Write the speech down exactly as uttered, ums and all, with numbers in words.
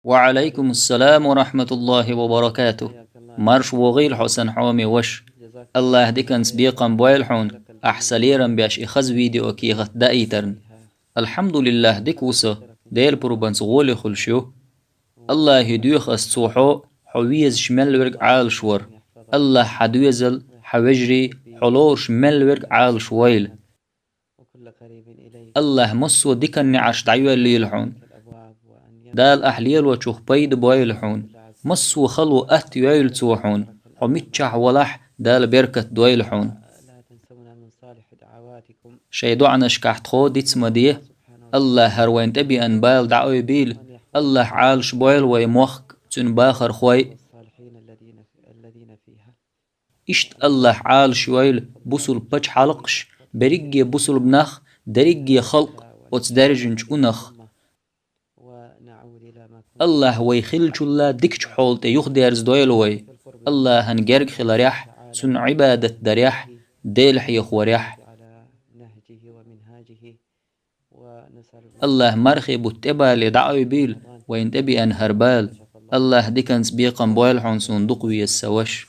وعليكم السلام ورحمة الله وبركاته. Марш вогӀийла хьо, сан хьоме ваша. АллахӀа диканца бекхам бойла хьуна, ахь са лерам беш и хаза видео кехат даийтарна. АлхьамдулиллахӀ, дика ву со, Делан пурбанца гӀоле хуьлуш ю. АллахӀе доьху ас цо хьо, хьо везаш мел верг Ӏалаш вар. АллахӀа хьан доьзал, хьан вежарий, хьо лоруш мел верг Ӏалаш войла. АллахӀа массо а дикан неӀарш дӀайоьллийла хьуна. Дала ахь лелочух пайда бойла хьуна. Массо а хало атта йойла цо хьуна. Хьо миччахь валахь, Дала беркат дойла хьуна. Шайн доӀанашкахь тхо диц ма де. АллахӀа хӀара вайна тӀебеана бала дӀаойбийла. АллахӀа Ӏалаш бойла вай мохк, цуьнан бахархой. Иштта АллахӀа Ӏалаш йойла бусулба пачхьалкхаш, берриге бусулба нах, дерриге халкъ оцу даьржинчу унах. АллахӀа вай хиллачул а дикачу хьола тӀе юхадерзадойла вай. АллахӀан герга хиларехь, Цунна Ӏибадат дарехь, Дела хьехорехь. АллахӀа мархий бутт тӀебале дӀаойбийла вайна тӀебеана хӀара бала. АллахӀа диканца бекхам бойла хьуна, суна дукха веза сан ваша.